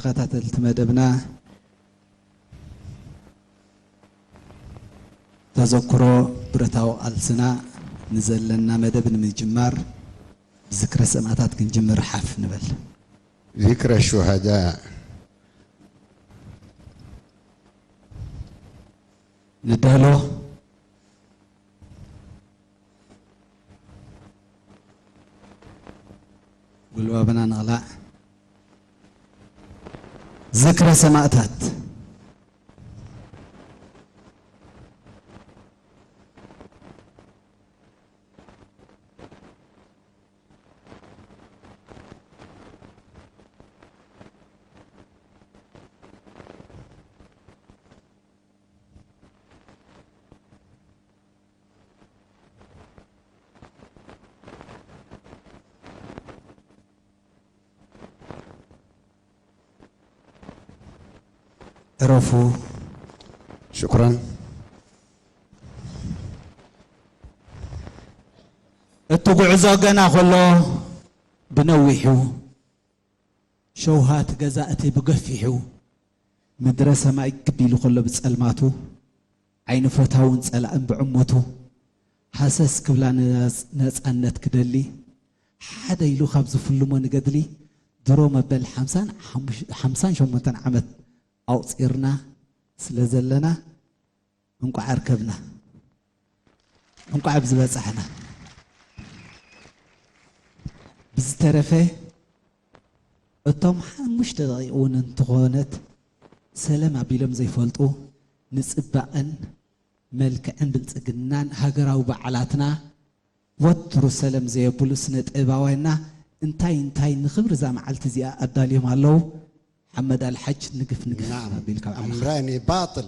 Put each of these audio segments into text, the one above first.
ተኸታተልቲ መደብና፣ ተዘክሮ ብረታዊ ቃልስና ንዘለና መደብ ንምጅማር ብዝክረ ሰማእታት ክንጅምር ሓፍ ንበል። ذكرى الشهداء. ንዳሎ። ጉልባብና ንቕላዕ። ዝክረ ሰማእታት። ዕረፉ። ሽኩራን። እቲ ጉዕዞ ገና ከሎ ብነዊሑ፣ ሸውሃት ገዛእቲ ብገፊሑ፣ ምድረ ሰማይ ክብ ኢሉ ከሎ ብጸልማቱ፣ ዓይኒ ፈታውን ጸላእን ብዕሞቱ፣ ሃሰስ ክብላ ነጻ-፣ ነጻነት ክደሊ፣ ሓደ ኢሉ ካብ ዝፍልሞ ንገድሊ፣ ድሮ መበል ሓምሳን ሓሙሽ-፣ ሓምሳን ሸሞንተን ዓመት ኣቑጺርና ስለ ዘለና፣ እንቋዕ ኣርከብና፣ እንቋዕ ኣብዚ በጻሕና። ብዝተረፈ፣ እቶም ሓሙሽተ ደቂቕ እውን እንተኾነት ሰለም ኣቢሎም ዘይፈልጡ፣ ንጽባቐን መልክዕን ብልጽግናን ሃገራዊ በዓላትና ወትሩ ሰለም ዘየብሉ ስነ ጥበባውያንና እንታይ እንታይ ንኽብሪ እዛ መዓልቲ እዚኣ ኣዳልዮም ኣለዉ። ሓመድ ኣልሓጅ ንግፍ ንግፍ ናም። ኣቢልካ ባዕልኻ። أمران باطل،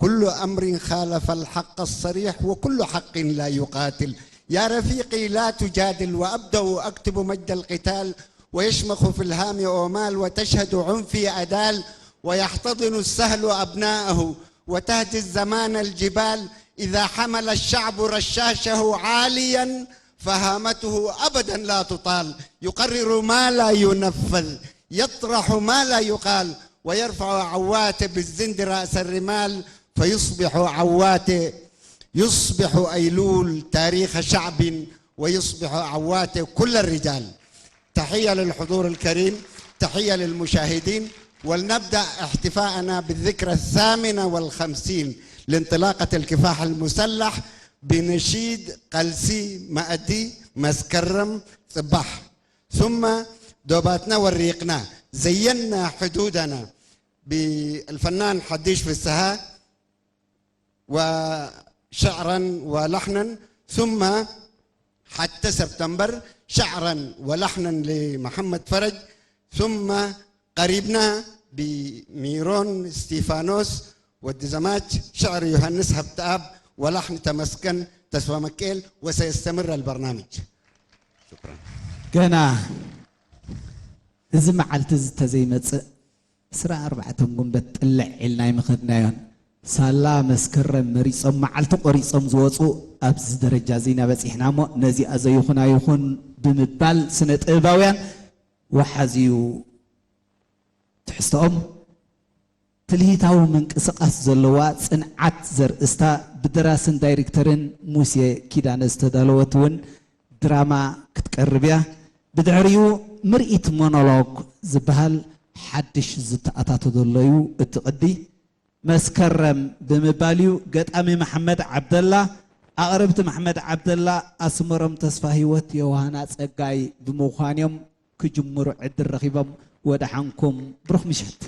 كل أمر خالف الحق الصريح وكل حق لا يقاتل. يا رفيقي لا تجادل وأبدأ أكتب مجد القتال ويشمخ في الهام أومال وتشهد عنفي أدال ويحتضن السهل أبناءه وتهدي الزمان الجبال. إذا حمل الشعب رشاشه عاليا فهامته أبدا لا تطال. يقرر ما لا ينفذ، يطرح ما لا يقال، ويرفع عواته بالزند رأس الرمال، فيصبح عواته، يصبح أيلول تاريخ شعب، ويصبح عواته كل الرجال. تحية للحضور الكريم، تحية للمشاهدين، ولنبدأ احتفاءنا بالذكرى الثامنة والخمسين لانطلاقة الكفاح المسلح بنشيد قلسي مأدي مسكرم صباح، ثم دوباتنا وريقنا زينا حدودنا بالفنان حديش في السها، وشعرا ولحنا، ثم حتى سبتمبر شعرا ولحنا لمحمد فرج، ثم قريبنا بميرون ستيفانوس والدزمات شعر يوهانس هبتآب ولحن تمسكن تسوى مكيل، وسيستمر البرنامج. شكرا. ገና እዚ መዓልቲ እዚ ተዘይመጽእ፣ ዕስራን ኣርባዕተን ጉንበት ጥልዕ ኢልና ኣይምኸድናዮን። ሳላ መስከረም መሪጾም መዓልቲ ቆሪጾም ዝወጹ ኣብዚ ደረጃ እዚ ኢና በጺሕና እሞ፣ ነዚኣ ዘይኹና ይኹን ብምባል ስነ ጥበባውያን ወሓዝዩ ትሕዝቶኦም። ትልሂታዊ ምንቅስቓስ ዘለዋ ጽንዓት ዘርእስታ ብደራስን ዳይሬክተርን ሙሴ ኪዳነ ዝተዳለወት እውን ድራማ ክትቀርብ እያ። ብድሕሪኡ ምርኢት ሞኖሎግ ዝበሃል ሓድሽ ዝተኣታተወ ዘሎ እዩ። እቲ ቅዲ መስከረም ብምባል እዩ። ገጣሚ መሓመድ ዓብደላ፣ ኣቕረብቲ መሓመድ ዓብደላ፣ ኣስመሮም ተስፋ ህይወት፣ ዮሃና ጸጋይ ብምዃን እዮም። ክጅምሩ ዕድል ረኺቦም። ወደሓንኩም፣ ብሩኽ ምሸት።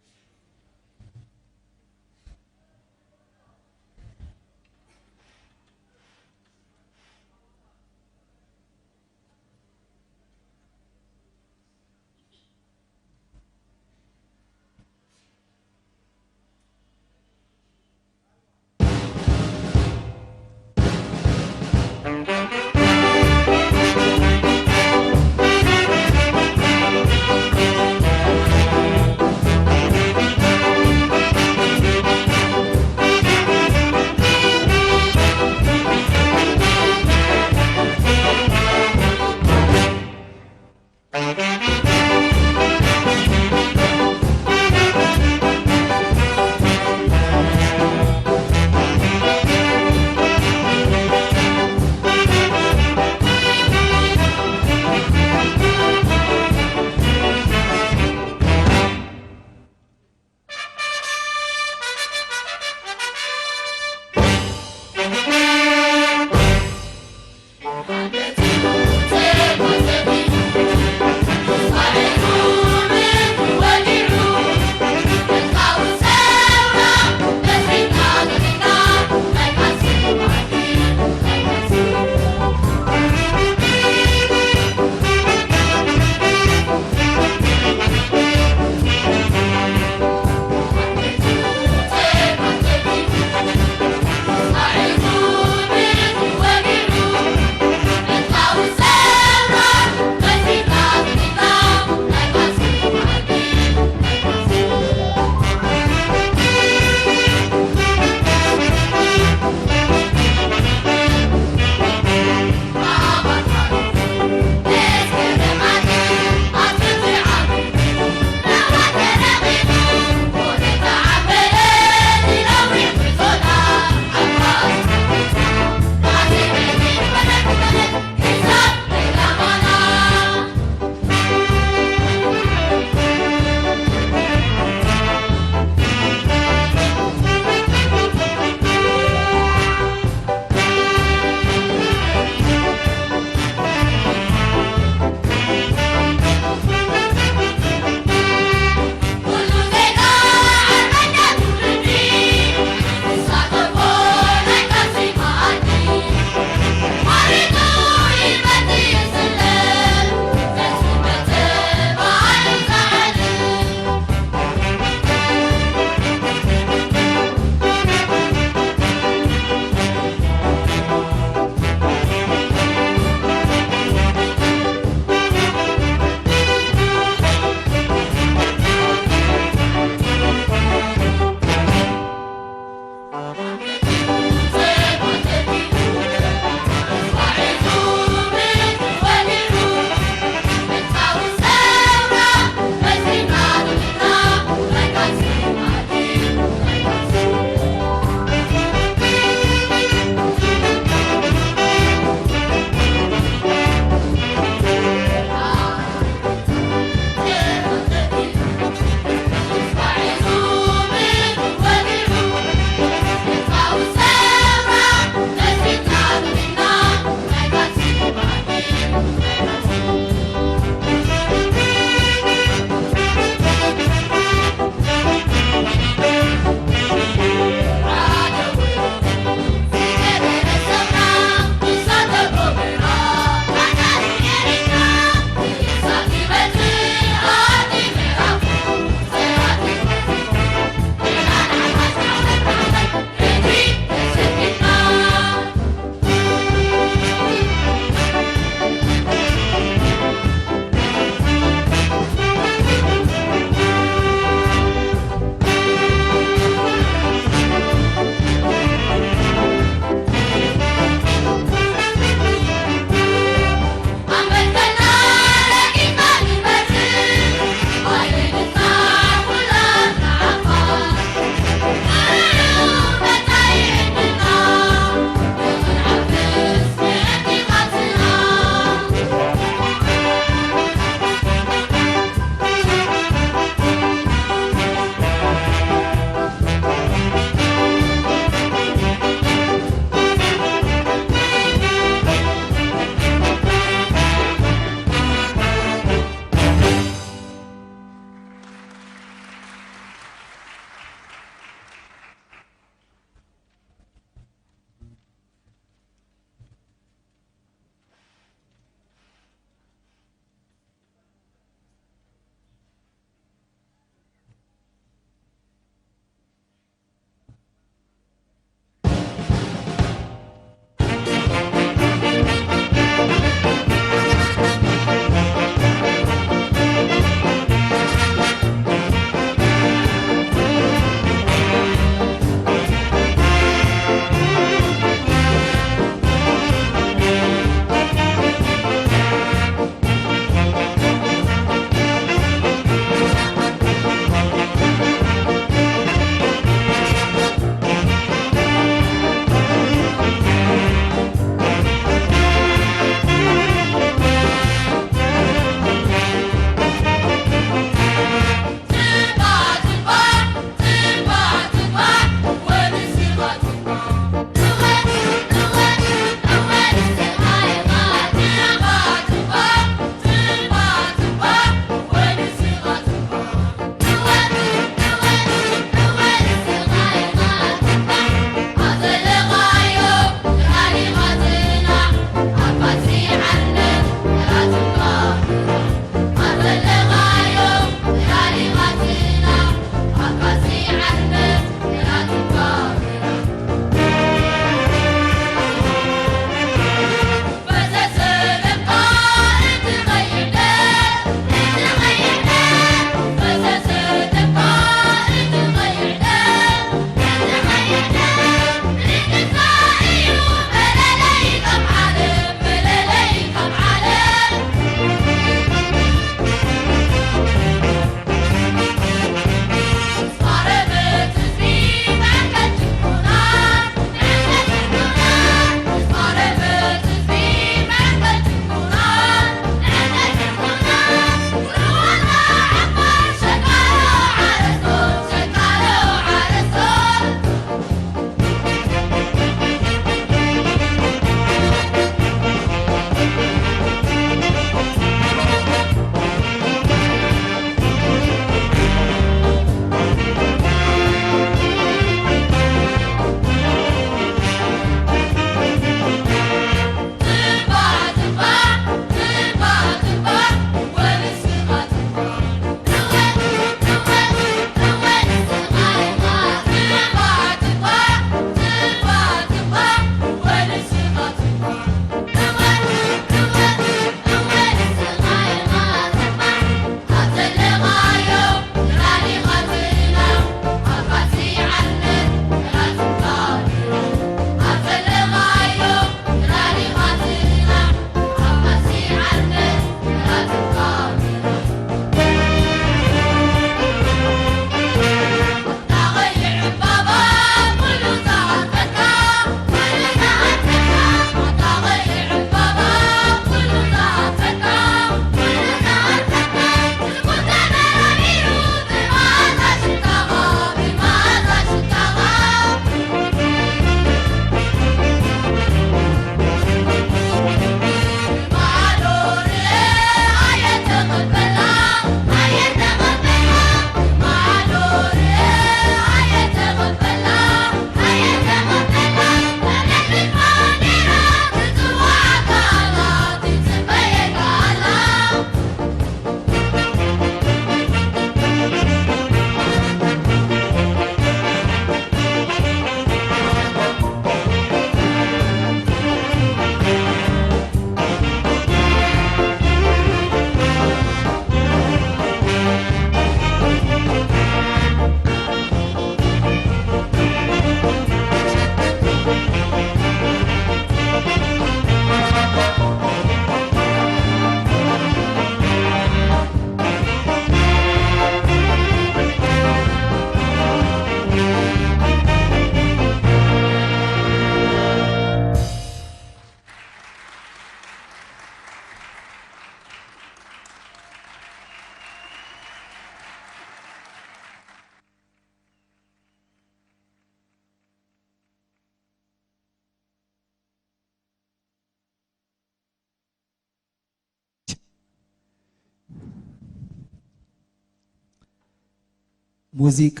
ሙዚቃ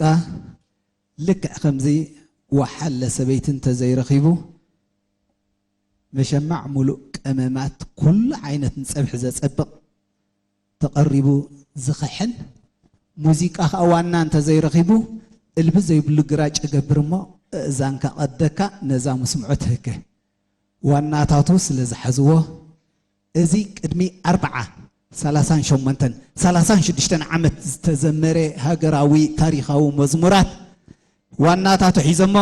ልክዕ ከምዚ ወሓለ ሰበይቲ እንተዘይረኺቡ፣ መሸማዕ ሙሉእ ቀመማት፣ ኩሉ ዓይነት ንጸብሒ ዘጸብቕ ተቐሪቡ ዝኽሕን፣ ሙዚቃ ኸኣ ዋና እንተዘይረኺቡ፣ እልቢ ዘይብሉ ግራጭ ይገብር እሞ፣ እእዛንካ ቀደካ ነዛ ምስምዖ ትህከ። ዋናታቱ ስለ ዝሓዝዎ፣ እዚ ቅድሚ ኣርብዓ፣ ሰላሳን ሸሞንተን፣ ሰላሳን ሽዱሽተን ዓመት ዝተዘመረ ሃገራዊ ታሪኻዊ መዝሙራት ዋናታቱ ሒዞሞ፣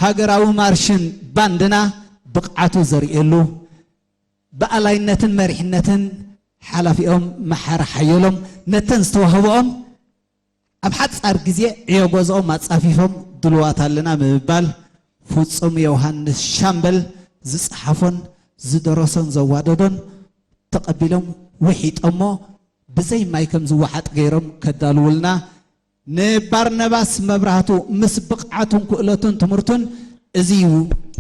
ሃገራዊ ማርሽን ባንድና ብቕዓቱ ዘርእየሉ፣ ብኣላይነትን መሪሕነትን ሓላፊኦም መሓሪ ሓየሎም ነተን ዝተዋህበኦም ኣብ ሓጻር ግዜ ዕዮ ገዝኦም ኣጻፊፎም ድልዋት ኣለና ብምባል ፍጹም ዮሃንስ ሻምበል ዝጸሓፎን ዝደረሶን ዘዋደዶን ተቐቢሎም ውሒጦሞ ብዘይ ማይ ከም ዝወሓጥ ገይሮም ከዳልውልና ንባርነባስ መብራህቱ ምስ ብቕዓቱን ክእለቱን ትምህርቱን እዚ እዩ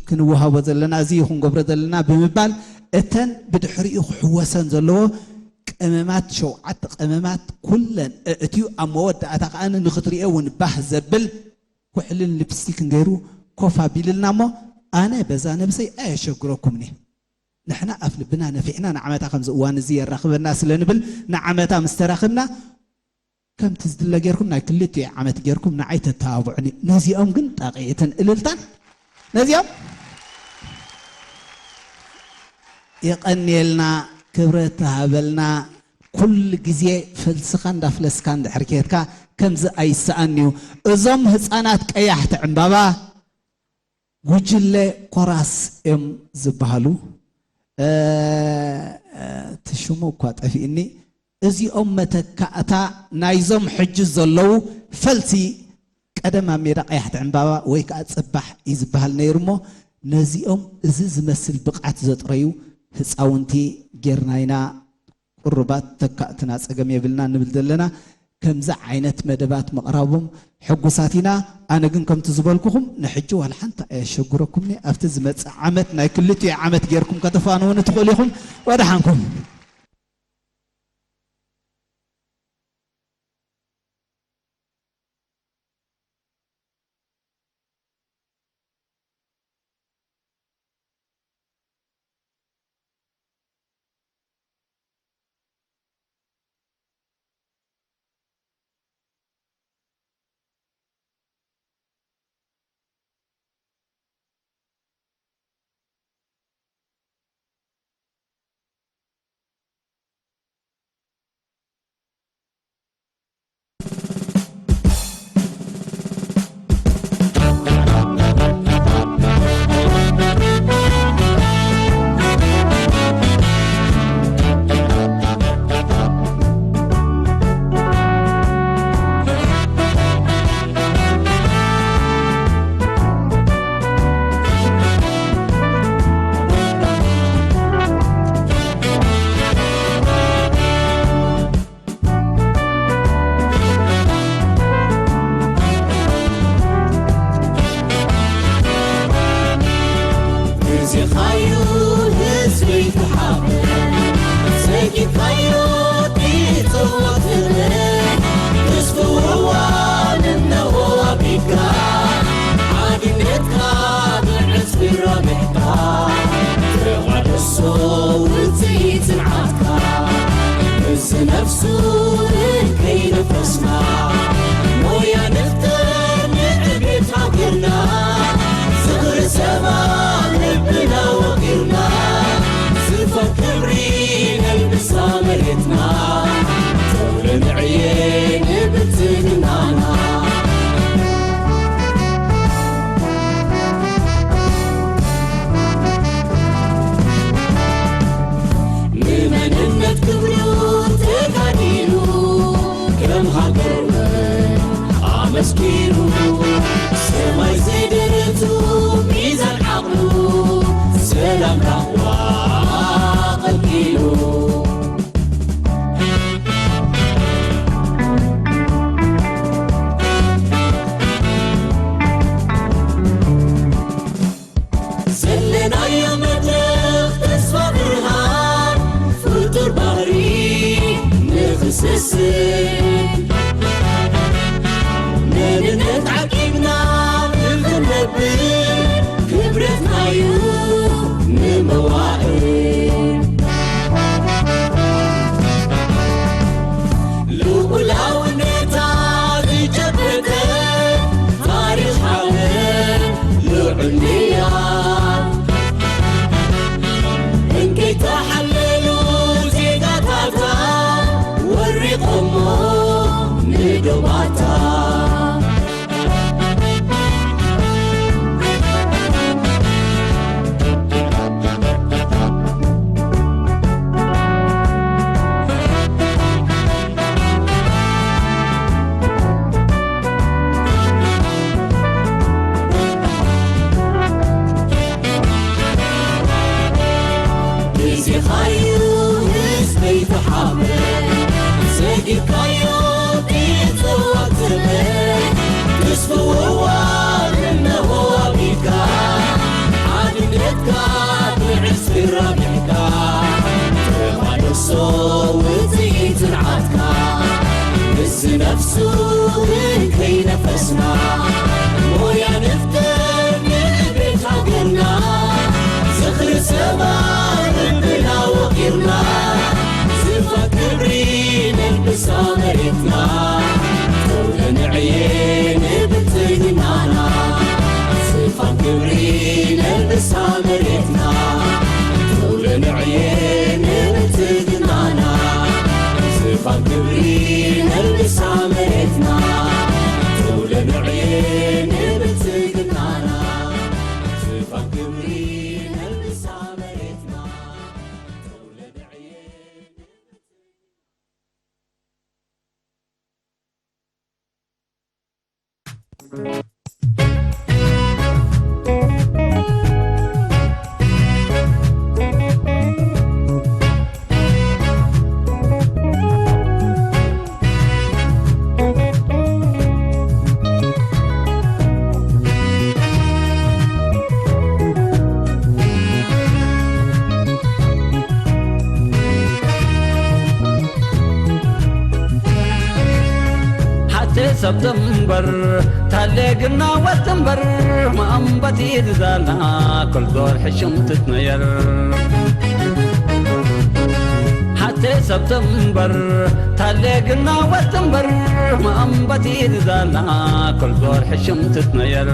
ክንወሃቦ ዘለና፣ እዚ እዩ ክንገብሮ ዘለና ብምባል እተን ብድሕሪኡ ክሕወሰን ዘለዎ ቀመማት፣ ሸውዓተ ቀመማት ኩለን እእትዩ ኣብ መወዳእታ ከኣ ንኽትሪኦ እውን ባህ ዘብል ኩሕልን ሊፕስቲክን ገይሩ ኮፍ ኣቢልልና እሞ ኣነ በዛ ነብሰይ ኣየሸግረኩምኒ። ንሕና ኣፍ ልብና ነፊሕና ንዓመታ ከምዚ እዋን እዚ የራኽበና ስለ ንብል ንዓመታ ምስ ተራኽብና ከምቲ ዝድለ ጌርኩም ናይ ክልቲኡ ዓመት ጌርኩም ንዓይ ተተባብዑኒ። ነዚኦም ግን ጣቕዒትን እልልታን ነዚኦም የቐንየልና፣ ክብረት ተሃበልና። ኩሉ ግዜ ፈልስኻ እንዳፍለስካ እንድሕር ኬድካ ከምዚ ኣይሰኣን እዩ። እዞም ህፃናት ቀያሕቲ ዕምባባ ጉጅለ ኮራስ እዮም ዝበሃሉ። እ፣ እ፣ እቲ ሽሙ እኳ ጠፊእኒ። እዚኦም መተካእታ ናይዞም ሕጂ ዘለዉ ፈልሲ ቀደም ኣብ ሜዳ ቀያሕቲ ዕምባባ ወይ ከዓ ጽባሕ እዩ ዝበሃል ነይሩ እሞ ነዚኦም እዚ ዝመስል ብቕዓት ዘጥረዩ ህፃውንቲ ጌርና ኢና። ቅሩባት ተካእትና ጸገም የብልና ንብል ዘለና። ከምዚ ዓይነት መደባት ምቕራቦም ሕጉሳት ኢና። ኣነ ግን ከምቲ ዝበልኩኹም ንሕጂ ዋላ ሓንቲ ኣየሸግረኩምኒ። ኣብቲ ዝመጽእ ዓመት ናይ ክልቲኡ ዓመት ጌርኩም ከተፋንውኒ ትኽእሉ ኢኹም። ወደሓንኩም። ግዜኻዩ ህዝበይ ተሓበን፣ ሰጊድካዮ ኪጸወት እመን፣ ተስፍዎ እዋን እነሆ ኣቢካ፣ ሓድነትካ ብዕጽፊ ረቢሕካ፣ ተቓደሶ ውጽኢት ጽንዓትካ፣ እዚ ነፍሱ እንከይነፈስና፣ ሞያ ንፍጠር ንዕቤት ሃገርና፣ ዝኽሪ ሰባ ልብና ወቂርና፣ ዝፋን ክብሪ ነልብሳ መሬትና፣ ተውለ ንዕየ ንብትግናና። ንመንነት ክብሩ ተጋዲሉ፣ ከም ሃገር እውን ኣመስኪሩ፣ ሰማይ ዘይደረቱ ሚዛን ዓቕሉ፣ ሰላም ራህዋ ቀልቂሉ። ዘለናዮ መድረኽ ተስፋ ብርሃን ፍጡር ባህሪ ንኽስስን፣ ኢልካዮ ጽዋት ዘመን ምስ ምውዋል እነሆ ኣብ ኢድካ ሓድነትካ ብዕስክር ኣቢዕካ ተቓለሶ ውጽኢት ጽንዓትካ ምስ ነፍሱ እንከይነፈስና ሞያ ንፍጠር ንዕቤት ሃገርና ዝኽሪ ሰማይ ልብና ወቒርና ዝፋን ክብሪ ነልብሳ መሬትና ተውለ ንዕየ ንብልጽግናና ዝፋን ክብሪ ነልብሳ መሬትና ተውለ ንዕየ ንብልጽግናና ዝፋን ክብሪ ነልብሳ መሬትና ተውለ ንዕየ ንብልጽግናና ዝፋን ክብሪ ነልብሳ መሬትና ተውለ ንዕየ ሓቴ ሰብተምበር ታሌ ግና ወትምበር ማእምበቲ ዝዛልና ክልዞር ሕሽም ትትነየር ሓቴ ሰብተምበር ታሌ ግና ወትምበር ማእምበቲ ዝዛልና ክልዞር ሕሽም ትትነየር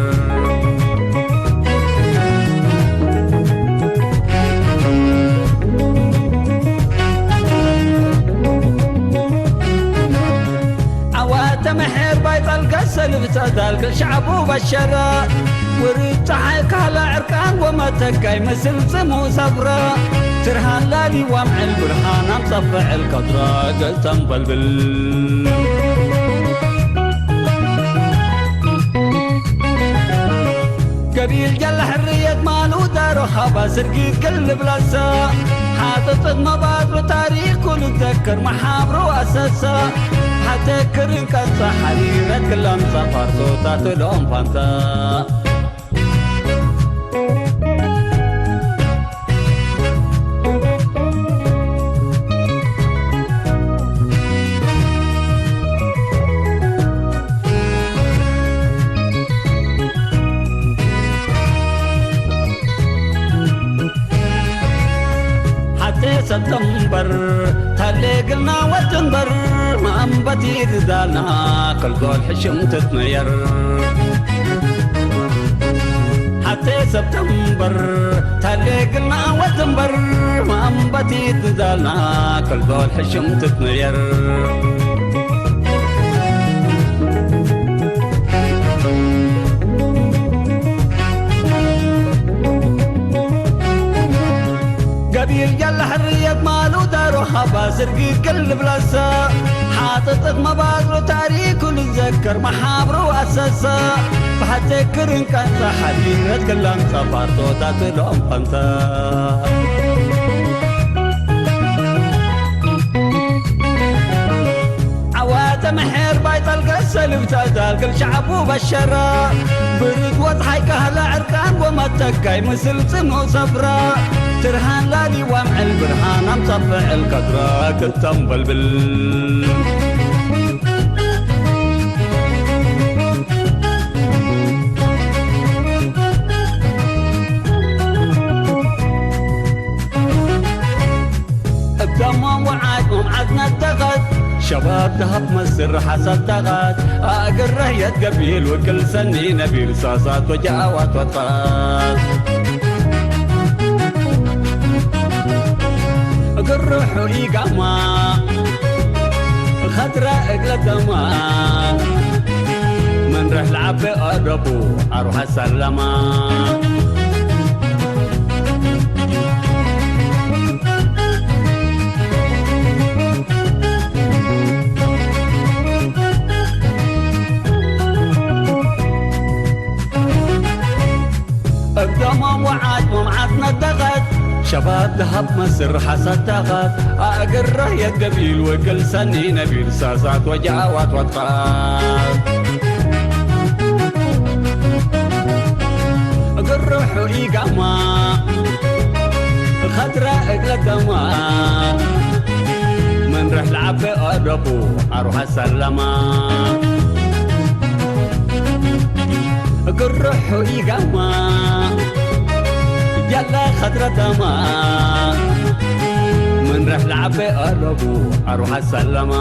ዓዋተ ምሕር ባይጠልገ ሰልፍ ተዳልግል ሸዕቡ በሸረ ውርድ ፀሓይ ካለ ዕርቃን ወመተካይ ምስል ጽሙ ሰፍረ ትርሃን ላሊ ዋምዕል ብርሃን ኣምፀፍዕል ከድረ ገፀም በልብል ገቢል ጀለ ሕርየት ማሉ ዳሮ ሃባ ስርጊት ክልብለሰ ሓጥጥት መባጥሩ ታሪኩ ልዘክር መሓብሩ ኣሰሰ ሓተክርን ቀንጸ ሓሪረት ክለምጸ ፋርሶታት ሎም ፋንተ ሓቴ ሰብተምበር ታሌ ግልና ወትንበር ማእምበቲ ዝዛልና ከልዞል ሕሽም ትትመየር ሓቴ ሰብተምበር ታሌ ግልና ወትንበር ማእምበቲ ዝዛልና ከልዞል ሕሽም ትትመየር ገቢል ጀለ ሕርየት ማሉ ዳሮ ሃባ ስርጊ ክልብለሰ ሓጥጥት መባዝሩ ታሪኩ ልዘከር መሓብሩ ኣሰሰ ብሓቴ ክርን ቀንጸ ሓዲረት ክላም ጸፋርቶታት ሎም ፈንተ ዓዋተ ምሕር ባይ ጠልገ ሰልፍ ተዛልግል ሸዕቡ በሸረ ብርድ ወጽሓይ ካህለ ዕርቃን ወመተካይ ምስል ጽኑ ሰፍረ ትርሃን ላሊ ዋምዕል ብርሃን ኣምጸፍዕል ከድረ ክተም በልብል እብዳማ ወዓይ ኦም ዓዝነት ተኸት ሸባብ ደሃብ መስር ሓሳብ ተኸት ኣእግር ረህየት ገቢል ውክል ሰኒ ነቢል ሳሳት ወጃዋት ወጥፋት እግርሑ ኢጋማ ኸድረ እግለ ደማ መንረህ ለዓበ ኣደቡ ኣሩሓ ሰለማ እብደሞም ወዓጅሞም ዓጽነት ደቐት ባት ሃብ መስር ሓሳዳኻት ኣእግራ የገቢል ወግል ሰኒ ነቢል ሳሳት ወጃዋት ዋትኻት እግርሑ ኢጋማ ኸድራ እግለጋማ መንርሕ ለዓበ ኣደቡ ኣሩሓ ሰላማ እግርሑ ኢጋማ ያላ ኸድራ ዳማ መንርሕ ለዓበ ኣደቡ ኣሩሓ ሰላማ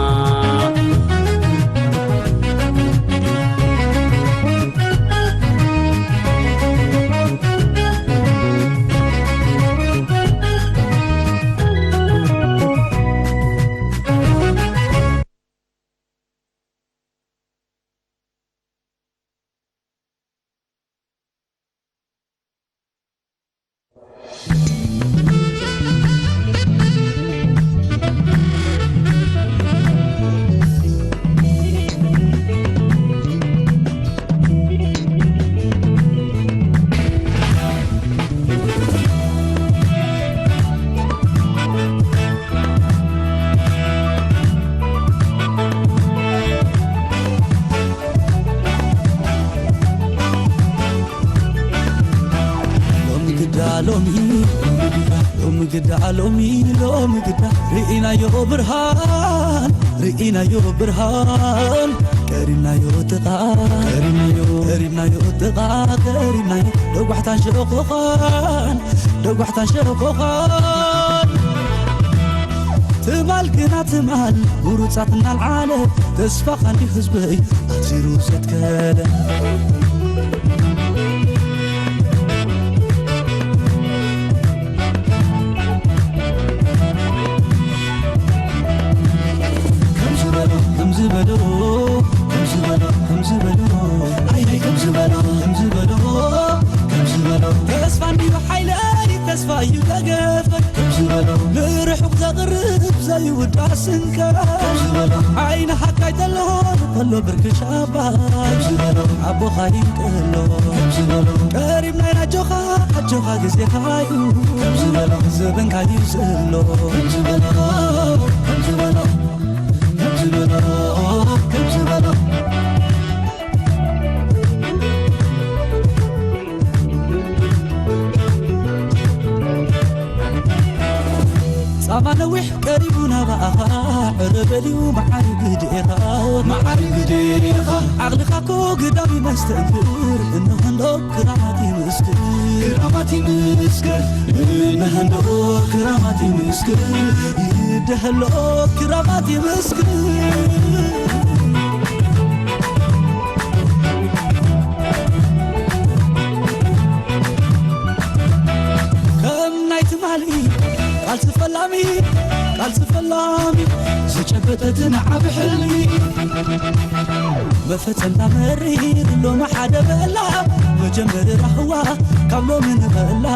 ሎሚ ግዳ ሎሚ ሎሚ ግዳ ሎሚ ሎሚ ግዳ ርኢናዮ ብርሃን ርኢናዮ ብርሃን ቀሪብናዮ ጥቓ ቀሪብናዮ ቀሪብናዮ ጥቓ ቀሪብናዮ ደጓሕታን ሸኾኻን ደጓሕታን ሸኾኻን ትማል ግና ትማል ምሩጻት እናልዓለ ተስፋ ኻንዲ ህዝበይ ኣትሪሩ ዘትከለ ከምዚ በሎ ከምዚ በሎ ከምዚ በሎ ከምዚ በሎ ኣይ ከምዚ በሎ ከምዚ በሎ ከምዚ በሎ ተስፋ እንዲዩ ሓይለይ ተስፋ እዩ ደገፈ ከምዚ በሎ ንርሑቕ ዘቕርብ ዘይውዳእ ስንከ ከምዚ በሎ ዓይኒ ሓካይ ተሎ ከሎ ብርክ ሻባ ከምዚ በሎ ኣቦኻ ይንቀሎ ከምዚ በሎ ቀሪብና ኢና ኣጆኻ ኣጆኻ ግዜኻ እዩ ከምዚ በሎ ዘበንካ እዩ ዘሎ ከምዚ በሎ ከምዚ በሎ ከምዚ በሎ ከምዚ በሎ ጻማ ነዊሕ ቀሪቡ ናባኣኻ ዕረ በልዩ መዓሪ ግድኤኻ መዓሪ ግድኤኻ ዓቕልኻ እኮ ግዳም ይመስተንክር እንሆ እንዶ ክራማት ይምስክር ክራማት ይምስክር እንሆ እንዶ ክራማት ይምስክር ይደሀሎ ክራማት ይምስክር ከም ናይ ትማሊ ቃልሲ ፈላሚ ቃልሲ ፈላሚ ዝጨበጠትን ዓቢ ሕልሚ መፈጸምታ መሪር ሎሚ ሓደ በላ መጀመሪ ራህዋ ካብ ሎሚ ንበላ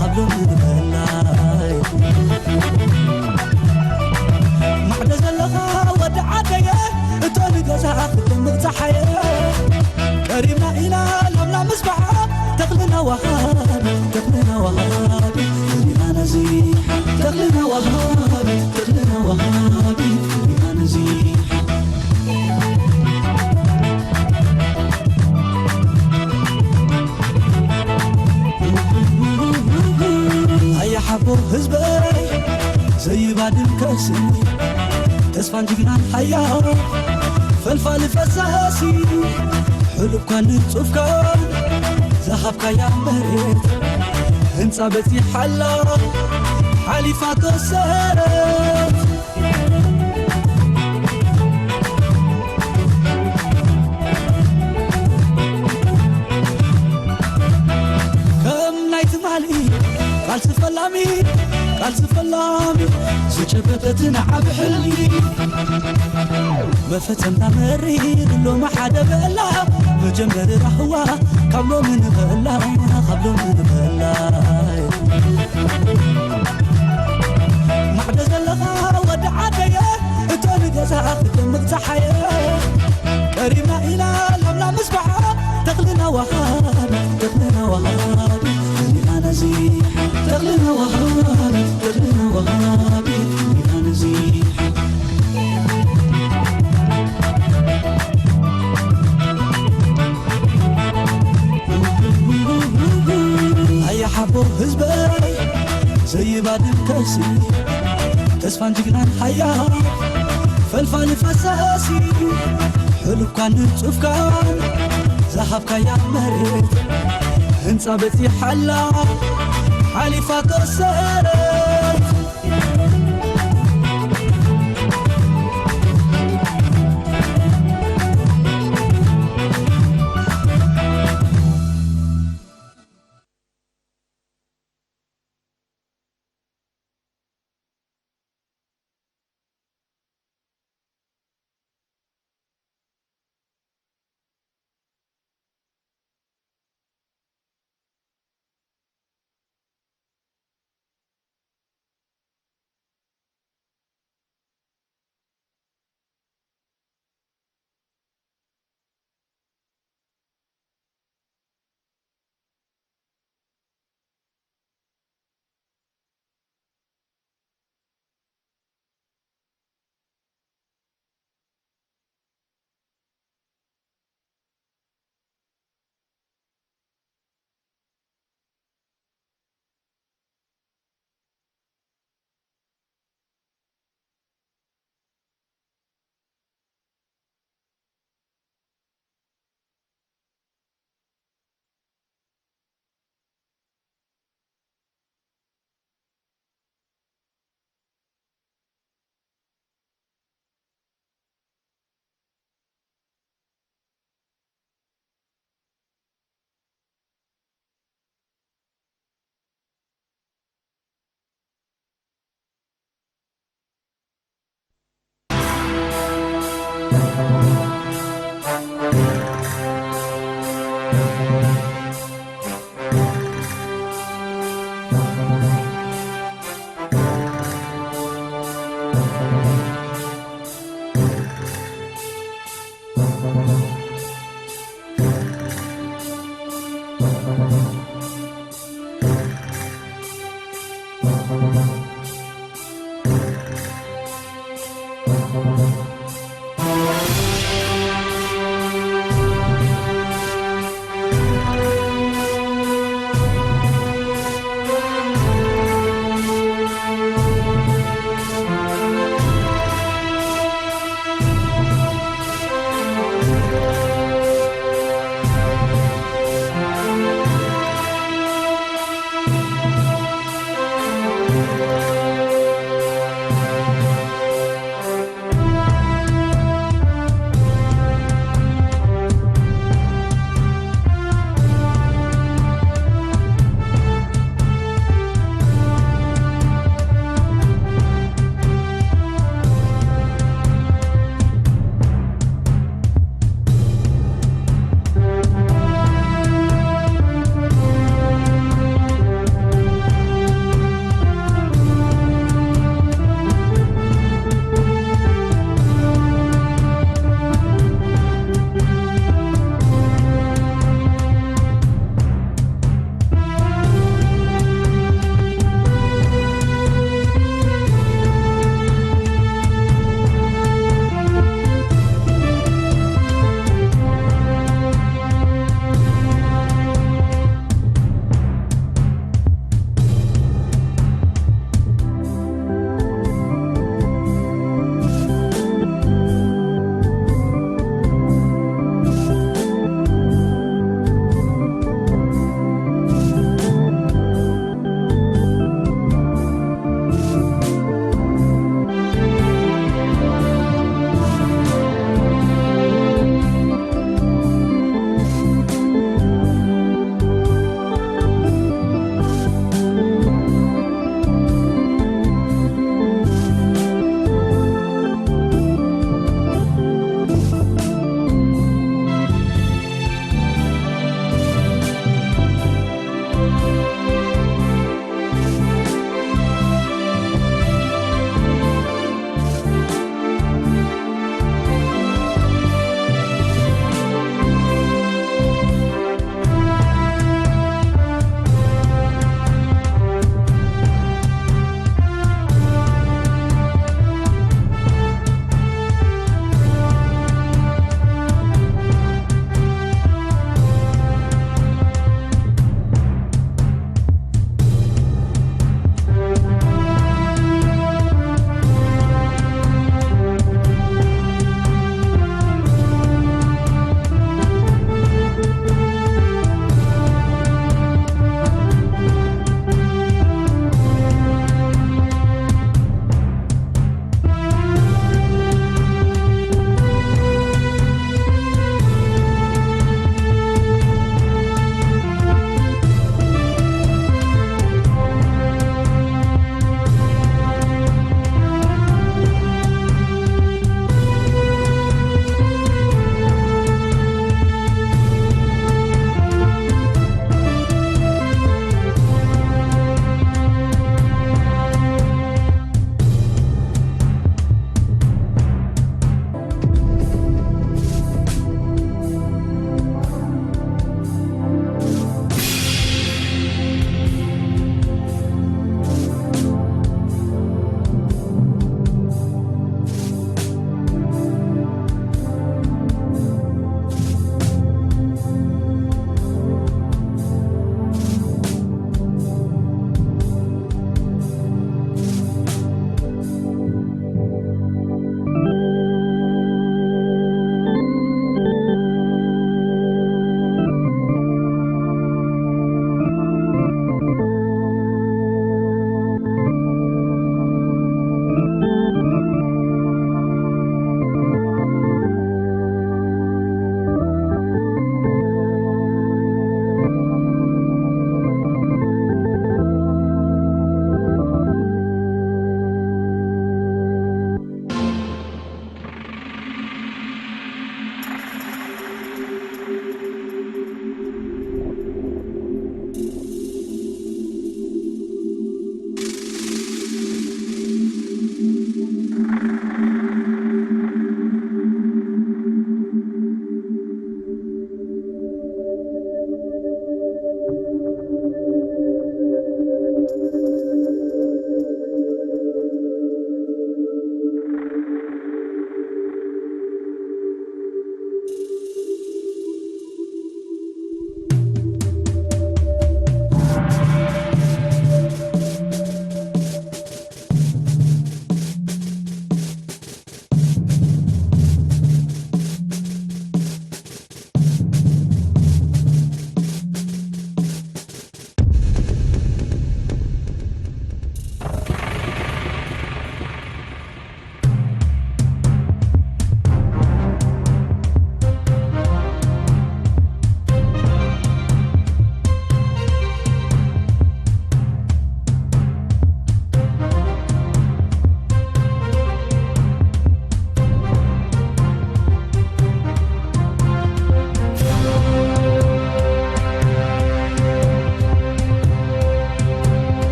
ካብ ሎሚ ንበላ ማዕዶ ዘለኻ ወዲ ዓደየ እቶ ንገዛ ክደምቕ ፀሓየ ቀሪብና ኢና ላምና ምስባዓ ተኽልና ወሃቢ ተኽልና ወሃቢ ሪና ነዚሓ ተኽልና ወሃቢ ተኽልና ወሃቢ ሪና ነዚሓ ኣያ ሓቦ ህዝበይ ዘይባድም ከስኒ ተስፋን ጅግናን ሓያል ፈልፋሊ ፈሳሲ ሕሉፍካን ንጹፍካን ዝሃብካያ መሬት ህንጻ በጺሓላ ሓሊፋቶ ሰረት ከም ናይ ትማሊ ቃልሲ ፈላሚ ቃልሲ ፈላሚ ዝጨበጠትን ዓቢ ሕልሚ መፈጸምታ መሪር ሎሚ ሓደ በላ መጀመሪ ራህዋ ካብ ሎሚ ንበላ ካብ ሎሚ ንበላ ማዕዶ ዘለኻ ወዲ ዓደየ እቶ ንገዛ ክደምቕ ፀሓየ ቀሪብና ኢና ላምና ምስባሓ ተኽልና ወሃቢ ተኽልና ወሃቢ ሪና ነዚሓ ተኽልና ወሃቢ ጅግናን ሓያል ፈልፋሊ ፈሳሲ፣ ሕሉፍካን ንጹፍካን ዝሃብካያ መሬት፣ ህንጻ በጺሓላ ሓሊፋ ተሰረት።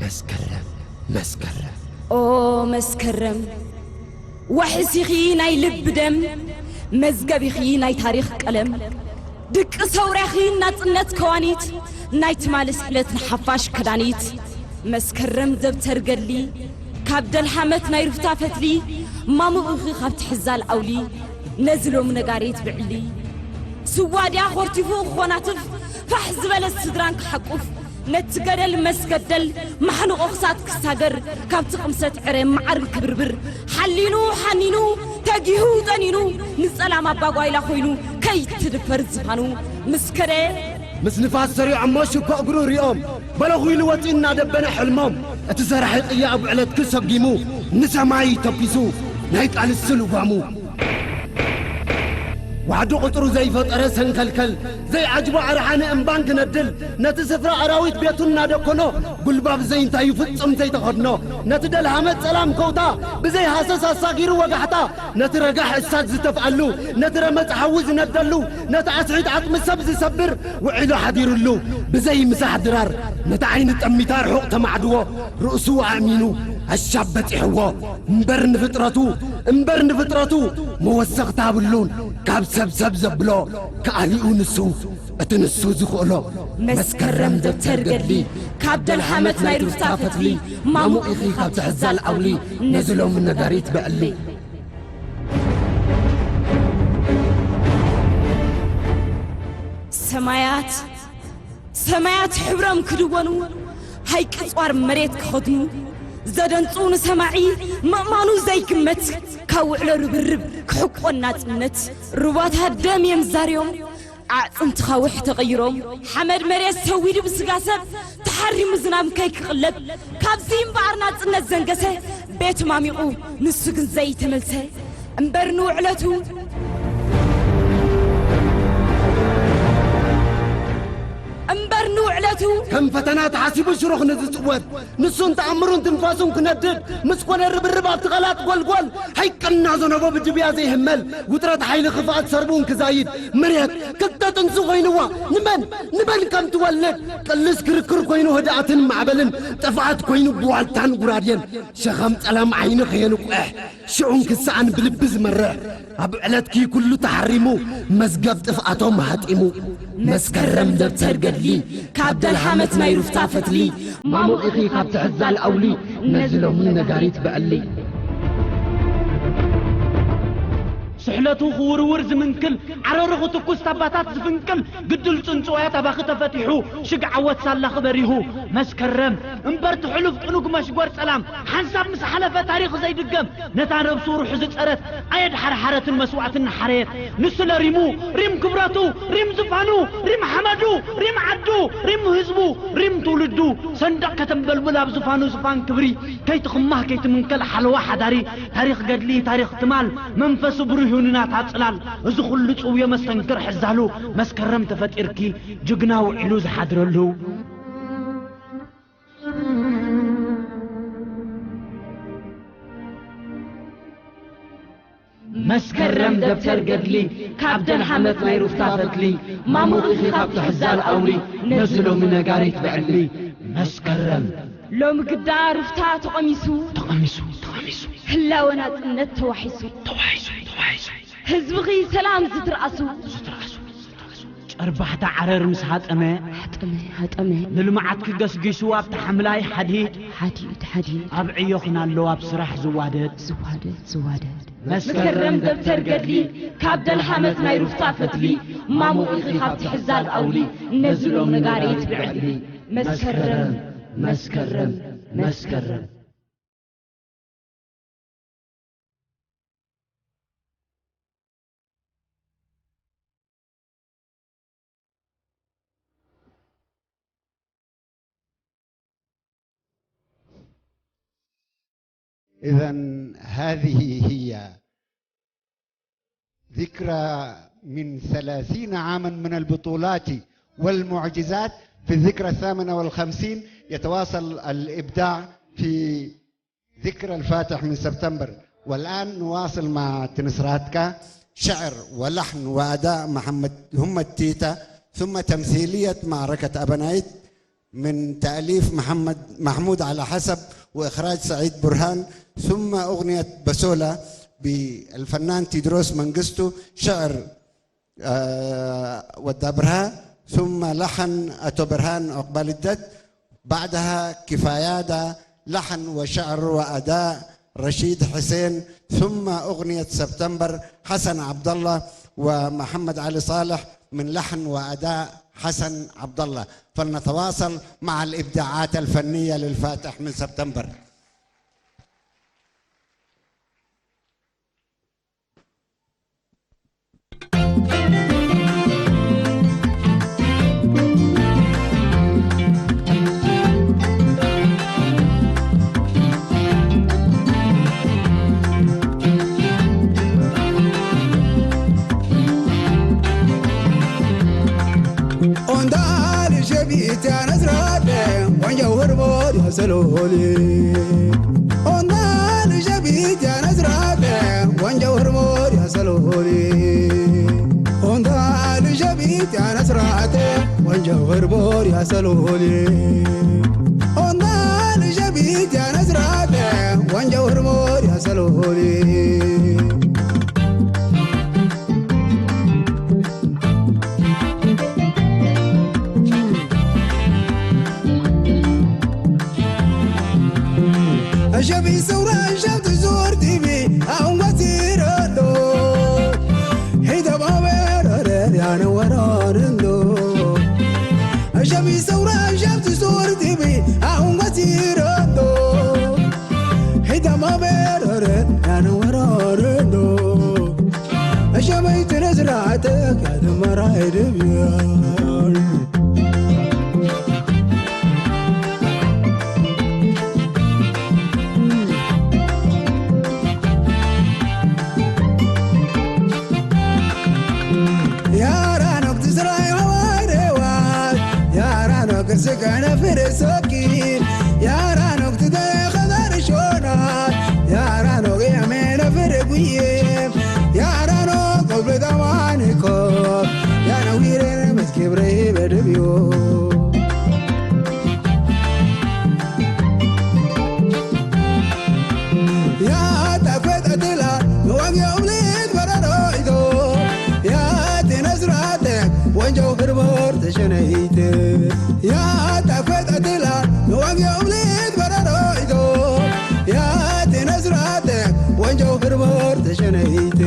መስከረም መስከረም ኦ መስከረም፣ ዋሕስ ኢኺ ናይ ልቢ ደም፣ መዝገብ ኢኺ ናይ ታሪኽ ቀለም። ድቂ ሰውርያኺ ናጽነት ከዋኒት፣ ናይ ትማሊ ስሕለት ንሓፋሽ ከዳኒት። መስከረም ደብተር ገድሊ፣ ካብ ደልሃመት ናይ ሩፍታ ፈትሊ፣ ማሙቕ ኢኺ ካብ ትሕዛል ዓውሊ፣ ነዚ ሎሚ ነጋሪት ብዕሊ። ስዋ ድያ ኾርቲፉ ክኾናትፍ፣ ፋሕ ዝበለት ስድራን ክሓቁፍ፣ ነቲ ገደል መስገደል ማሕንቖ ክሳት ክሳገር፣ ካብቲ ቅምሰት ዕረ መዓር ክብርብር፣ ሓሊኑ ሓኒኑ ተጊሁ ጠኒኑ፣ ንጸላም ኣባጓይላ ኮይኑ ከይትድፈር ዝፋኑ። ምስ ከደ ምስ ንፋስ ሰሪዖሞ ሽኮ እግሩ ሪኦም፣ በለኹ ኢሉ ወፂኡ እናደበነ ሕልሞም። እቲ ሰራሒ ቅያ ኣብ ዕለትኪ ሰጊሙ፣ ንሰማይ ተኲሱ ናይ ቃልሲ ልጓሙ። ዋሕዲ ቁጽሩ ዘይፈጠረ ሰንከልከል፣ ዘይዓጅቦ ኣርሓ ንእምባን ክነድል፣ ነቲ ስፍራ ኣራዊት ቤቱ እናደኮኖ፣ ጉልባብ ዘይንታዩ ፍጹም ዘይተኸድኖ፣ ነቲ ደልሃመት ጸላም ከውታ፣ ብዘይ ሃሰስ ኣሳጊሩ ወጋሕታ፣ ነቲ ረጋሕ እሳት ዝተፍኣሉ፣ ነቲ ረመጽ ሓዊ ዝነደሉ፣ ነቲ ኣስሒት ዓጽሚ ሰብ ዝሰብር፣ ውዒሉ ሓዲሩሉ፣ ብዘይ ምሳሕ ድራር፣ ነቲ ዓይኒ ጠሚታ ርሑቕ ተማዕድዎ፣ ርእሱ ኣእሚኑ ኣሻብ በጺሕዎ። እምበር ንፍጥረቱ፣ እምበር ንፍጥረቱ፣ መወሰኽታ ብሉን፣ ካብ ሰብ ሰብ ዘብሎ፣ ከኣሊኡ ንሱ፣ እቲ ንሱ ዝኽእሎ። መስከረም ደብተር ገድሊ፣ ካብ ደልሃመት ናይ ሩፍታ ፈትሊ፣ ማሙቕ ኢኺ ካብ ትሕዛል ዓውሊ፣ ነዚ ሎሚ ነጋሪት ብዕሊ። ሰማያት ሰማያት ሕብሮም ክድወኑ፣ ሃይቂ ጸዋር መሬት ክኸድኑ፣ ዘደንጹ ንሰማዒ ምእማኑ ዘይግመት፣ ካብ ውዕሎ ርብርብ ክሕቆን ናጽነት፣ ሩባታት ደም እዮም ዛርዮም፣ ኣዕጽምቲ ኻውሕ ተቐይሮም፣ ሓመድ መሬት ሰዊዱ ብስጋ ሰብ፣ ተሓሪሙ ዝናብ ከይክቕለብ፣ ካብዚ እምበኣር ናጽነት ዘንገሰ፣ ቤት ማሚቑ፣ ንሱ ግን ዘይተመልሰ። እምበር ንውዕለቱ፣ እምበር ንውዕለቱ፣ ከም ፈተና ተሓሲቡ ሽሩኽ ንዝጽወት፣ ንሱን ተኣምሩን ትንፋሱን ክነድድ፣ ምስ ኮነ ርብርብ ኣብቲ ቓላት ጎልጎል፣ ሃይቅና ዘነቦ ብድብያ ዘይህመል፣ ውጥረት ሓይሊ ክፍኣት ሰርቡን ክዛይድ፣ መሬት ክልተ ጥንሲ ኮይንዋ፣ ንመን፣ ንመን ከም ትወልድ፣ ቅልስ ክርክር ኮይኑ ህድኣትን ማዕበልን፣ ጥፍኣት ኮይኑ ብዋልታን ጉራድየን፣ ሸኸም ጸላም ዓይኒ ከየንቁሕ፣ ሽዑን ክሰኣን ብልቢ ዝመርሕ፣ ኣብ ዕለትኪ ኩሉ ተሓሪሙ፣ መዝገብ ጥፍኣቶም ሃጢሙ። መስከረም ደብተር ገድሊ፣ ካብ ደልሃመት ናይ ሩፍታ ፈትሊ፣ ማሙቕ ኢኺ ካብ ትሕዛል ኣውሊ፣ ነዚ ሎሚ ነጋሪት ብዕሊ። ስሕለቱ ክውርውር ዝምንክል፣ ዓረሩ ክትኩስ ታባታት ዝፍንቅል፣ ግድል ጽንጽዋያት ኣባኺ ተፈቲሑ፣ ሽግ ዓወት ሳላኺ በሪሁ። መስከረም፣ እምበር ትሕሉፍ ጥኑግ መሽጎር ጸላም፣ ሓንሳብ ምስ ሓለፈ ታሪኽ ዘይድገም፣ ነታ ነብሱ ሩሑ ዝጸረት፣ ኣየድሓርሓረትን መስዋእትን ሓረየት። ንሱ ለሪሙ፣ ሪም ክብረቱ፣ ሪም ዝፋኑ፣ ሪም ሓመዱ፣ ሪም ዓዱ፣ ሪም ህዝቡ፣ ሪም ትውልዱ፣ ሰንደቕ ከተንበልብል ኣብ ዝፋኑ ዝፋን ክብሪ፣ ከይትኽማህ ከይትምንከል ሓለዋ ሓዳሪ፣ ታሪኽ ገድሊ፣ ታሪኽ ትማል፣ መንፈሱ ብሩህ ይሁን ናታ ጽላል። እዚ ኹሉ ጽውዮ መስተንክር ሕዛሉ፣ መስከረም ተፈጢርኪ፣ ጅግና ውዒሉ ዝሓድረሉ። መስከረም ደብተር ገድሊ፣ ካብ ደልሃመት ናይ ሩፍታ ፈትሊ፣ ማሙቕ ኢኺ ካብ ትሕዛል ኣውሊ፣ ነዚ ሎሚ ነጋሪት ብዕሊ። መስከረም። ሎሚ ግዳ ሩፍታ ተቐሚሱ፣ ተቐሚሱ፣ ተቐሚሱ። ህላወ ናጽነት ተዋሒሱ፣ ተዋሒሱ፣ ተዋሒሱ። ህዝብኺ ሰላም ዝትርኣሱ፣ ዝትርኣሱ፣ ዝትርኣሱ። ጨርባሕታ ዓረር ምስ ሃጠመ፣ ሃጠመ፣ ሃጠመ። ንልምዓት ክገስጊሱ ኣብቲ ሓምላይ ሓዲድ፣ ሓዲድ፣ ሓዲድ። ኣብ ዕዮ ኹን ኣሎ ኣብ ስራሕ ዝዋደድ፣ ዝዋደድ፣ ዝዋደድ። መስከረም ደብተር ገድሊ፣ ካብ ደልሃመት ናይ ሩፍታ ፈትሊ፣ ማሙቕ ኢኺ ካብ ትሕዛል ኣውሊ፣ ነዚ ሎም ነጋሪት ብዕሊ። መስከረም፣ መስከረም፣ መስከረም። إذن هذه هي ذكرى من ثلاثين عاما من البطولات والمعجزات. في الذكرى الثامنة والخمسين يتواصل الإبداع في ذكرى الفاتح من سبتمبر. والآن نواصل مع تنسراتكا، شعر ولحن وأداء محمد هم التيتا، ثم تمثيلية معركة أبنايت، من تأليف محمد، محمود على حسب، وإخراج سعيد برهان، ثم أغنية بسولة بالفنان تيدروس منقستو، شعر، آه، ودا برها، ثم لحن أتو برهان عقبال الدت، بعدها كفايادا، لحن وشعر وأداء رشيد حسين، ثم أغنية سبتمبر حسن عبد الله ومحمد علي صالح من لحن وأداء حسن عبد الله. فلنتواصل مع الإبداعات الفنية للفاتح من سبتمبر. Ondaale shabiiti anasraate wanja hormor ya saloli. Ondaale shabiiti anasraate wanja hormor ya saloli. Ondaale shabiiti anasraate wanja hormor ya saloli. Ondaale shabiiti anasraate wanja hormor ya saloli. Ashabi saura ashab tuzur tibi aunga tirado. Hida babe rare yana wararando. Ashabi saura ashab tuzur tibi aunga tirado. Hida babe rare yana wararando. Ashabi tuzur tibi aunga tirado. Yara nok tizrai hawai rewa. Yara nok sikana fere soki. Yara nok tidare khadar shona. Yara nok yamena fere guye. Yara nok obledamani ko. Yana wire mes kibre bedbiyo. Ya ta kweta tela, no wagi oblet bararo ido. Ya te nasrate, wanjo herbor te shenait. Ya ta kweta tela, no wagi oblet bararo ido. Ya te nasrate, wanjo herbor te shenait.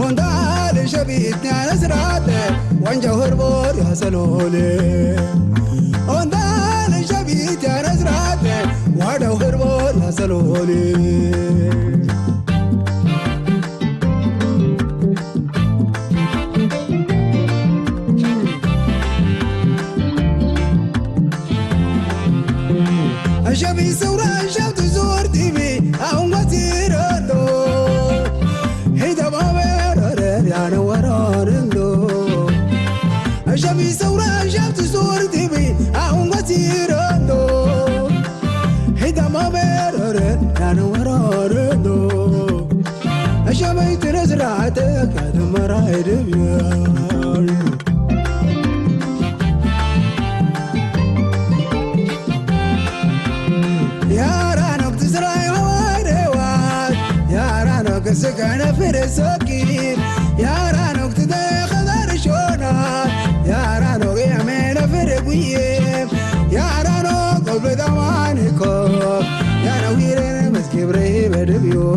Ondaale shabiiti anasraate wanja horbor ya salole. Ondaale shabiiti anasraate wada horbor ya salole. Ashabi saura ashab tuzur tibi aunga tirado. Hida babe rare yana wararando. Ashabi saura ashab tuzur tibi aunga tirado. Hida babe rare yana wararando. Ashabi tuzur tibi aunga tirado. Yara nok tizrai hawai rewa. Yara nok sikana fere soki. Yara nok tide khadar shona. Yara nok yamena fere guye. Yara nok obledamani ko. Yana wire mes kibre bedbiyo.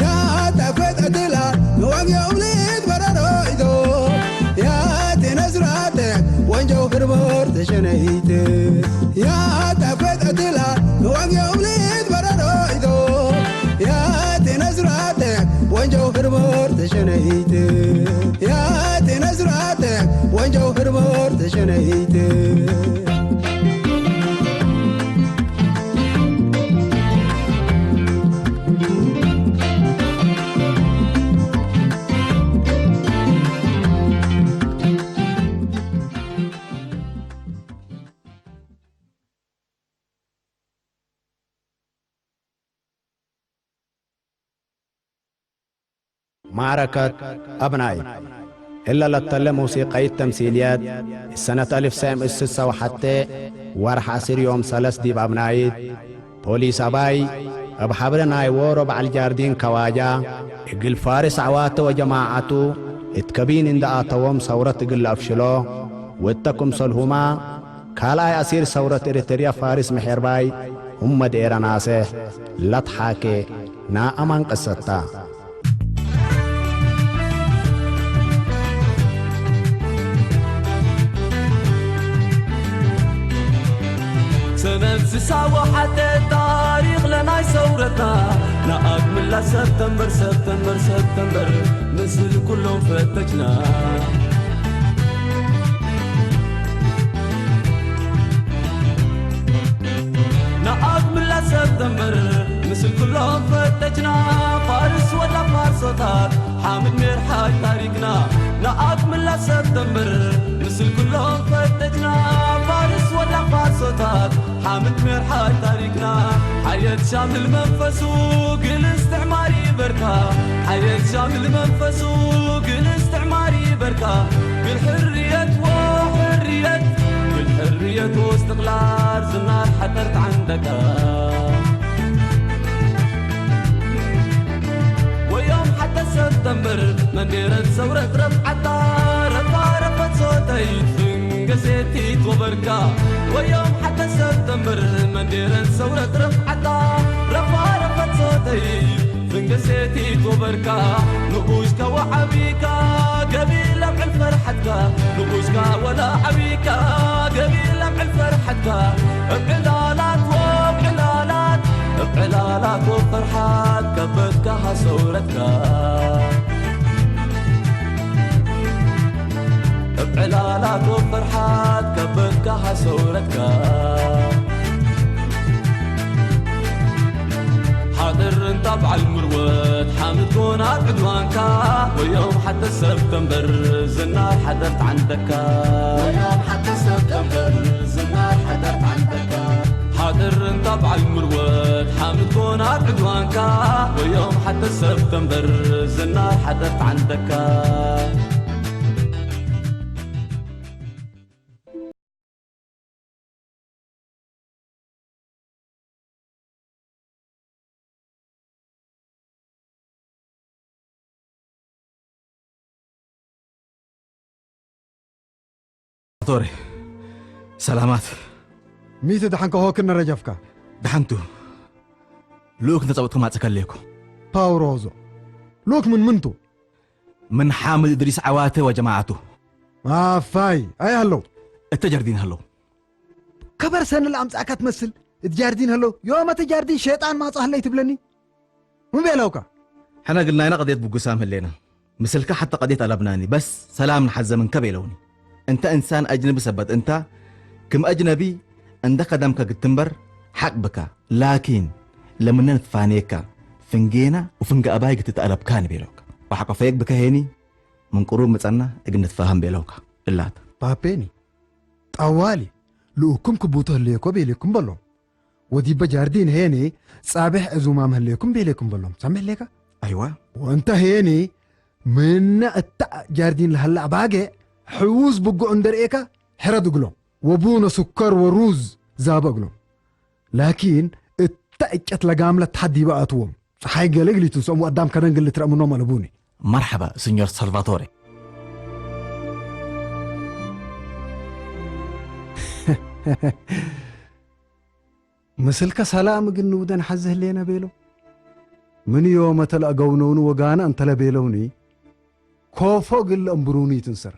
Ya ta kweta tela, no wagi oblet bararo ido. Ya te nasrate, wanjo herbor te shenait. Ya ta kweta tela, no wagi oblet bararo ido. Ya te nasrate, wanjo herbor te shenait. Ya te nasrate, wanjo herbor te shenait. ማዕረከት ኣብናይት እለ ለተለ ሙሲቀይት ተምሲልየት፣ እሰነት አልፍ ሰም እስሳ ወሐቴ ወርሕ አስር ዮም ሰለስ ዲብ ኣብናይት፣ ፖሊስ አባይ እብ ሐብረ ናይ ዎሮ በዐል ጃርዲን ከዋጃ፣ እግል ፋርስ አዕዋተ ወጀማዐቱ እት ከቢን እንደ አተዎም ሰውረት እግል ለአፍሽሎ፣ ወእተ ክምሰልሁማ ካልኣይ አሲር ሰውረት ኤረትርያ ፋርስ ምሕርባይ ሁመድ ኤረ ናስሕ ለትሓኬ ናአማን ቅሰታ። ሰነድ ስሳ ወሓተ ታሪኽ ለናይ ሰውረትና፣ ንኣግምላ ሰብተምበር፣ ሰብተምበር፣ ሰብተምበር፣ ምስል ኩሎም ፈተችና። ንኣግምላ ሰብተምበር፣ ምስል ኩሎም ፈተችና፣ ፋርስ ወላ ፋርሶታት፣ ሓምድ ሜርሓይ ታሪኽና። ንኣግምላ ሰብተምበር፣ ምስል ኩሎም ፈተችና፣ ፋርስ ወላ ፋርሶታት፣ ሓምድ ሜርሓይ ታሪኽና። ሓየት ሻምል መንፈሱ፣ ግል እስትዕማር ይበርካ። ሓየት ሻምል መንፈሱ፣ ግል እስትዕማር ይበርካ። ግል ሕርየት ወሕርየት፣ ግል ሕርየት ወስትቕላል ዝናር ሓጠርት ዓንደካ። ወዮም ሓተ ሰብተምበር መንዴረን ሰውረት ረፍዓታ፣ ረፋ ረፈት ሶተይት ፍንገሴቲት ወበርካ። ወዮም ሓተ ሰብተምበር መንዴረን ሰውረት ረፍዓታ፣ ረፋ ረፈት ሶተይት ፍንገሴቲት ወበርካ። ንኡሽካ ወዓቢካ ገቢል ኣብዕል ፈርሓትካ፣ ንኡሽካ ወላ ዓቢካ ገቢል ኣብዕል ፈርሓትካ። እብ ዕላላት ወብ ዕላላት፣ እብ ዕላላት ወብ ፈርሓት ከበድካ ሃሰውረትካ። እብ ዕላላት ወብ ፈርሓት ከበድካ ሃሰውረትካ። ሓጥር እንታ በዓል ምርወት ሓምድ ጎና ዕድዋንካ፣ ወዮም ሓተ ሰብተምበር ዝናር ሓጠርት ዓንደካ። ወዮም ሓተ ሰብተምበር ዝናር ሓጠርት ዓንደካ። ሓጥር እንታ በዓል ምርወት ሓምድ ጎና ዕድዋንካ፣ ወዮም ሓተ ሰብተምበር ዝናር ሓጠርት ዓንደካ። ቶሬ፣ ሰላማት። ሚቲ ደሓን ከሆክነ ረጀፍካ። ደሓንቱ። ልኡክ እንተ ጸውጥኩም ኣጸከለይኩ። ፓውሮዞ። ልኡክ ምን ምንቱ? ምን ሓምድ እድሪስ ዓዋተ ወጀማዓቱ። ኣፋይ፣ ኣይ ሃለው። እተ ጀርዲን ሃለው። ከበር ሰኒ ለኣምጻእካ ትመስል። እት ጃርዲን ሃለው። ዮም እተ ጃርዲን ሸይጣን ማጻ ሃለይ ትብለኒ? ምን ቤለውካ? ሕነ ግል ናይና ቀድየት ብጉሳም ህሌና። ምስልካ ሓተ ቀድየት ኣለብናኒ። በስ ሰላም ንሓዘ ምንከ ቤለውኒ። እንተ እንሳን አጅነቢ ሰበት እንታ ክም አጅነቢ እንደ ከደምከ ግትንበር ሓቅ ብካ። ላኪን ለምነ ንትፋኔካ ፍንጌና ወፍንገ አባይ ግትተአለብካኒ ቤለውካ። ወሓቆ ፈየግ ብከ ሄኒ ምን ቅሩብ ምጸና እግል ንትፋሃም ቤለውካ። እላት። ፓፔኒ፣ ጠዋሊ፣ ልኡኩም ክቡቱ ህለየኮ ቤሌኩም በሎም። ወዲበ ጃርዲን ሄኒ ጻብሕ ዕዙማም ህለየኩም ቤሌኩም በሎም። ሰምዕ ህሌካ? አይዋ። ወእንተ ሄኒ ምነ እታ ጃርዲን ለሀላ ባገ ሕዉዝ ብጉዕ እንደርኤካ ሕረድ እግሎም። ወቡነ ሱከር ወሩዝ ዛበ እግሎም። ላኪን እታ እጨት ለጋምለ ተሓዲበ ኣትዎም። ጸሓይ ገለ ግሊቱ ሰሙ ኣዳም ከደን ግሊ ትረእምኖም ኣለቡኒ። መርሐባ፣ ሲኞር ሳልቫቶሬ። ምስልከ ሰላም እግል ንውደን ሐዚ ህሌነ ቤሎ። ምን ዮመ ተለአገውነውኒ ወጋነ እንተለ ቤለውኒ፣ ኮፎ እግል ለእምብሩኒ ይትንሰር።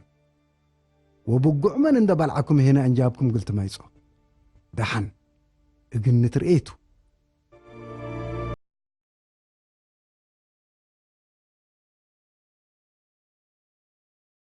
ወብጉዕ መን እንደ በልዓኩም ሄነ እንጃብኩም እግል ትመይጾ። ደሓን እግል ንትርኤቱ።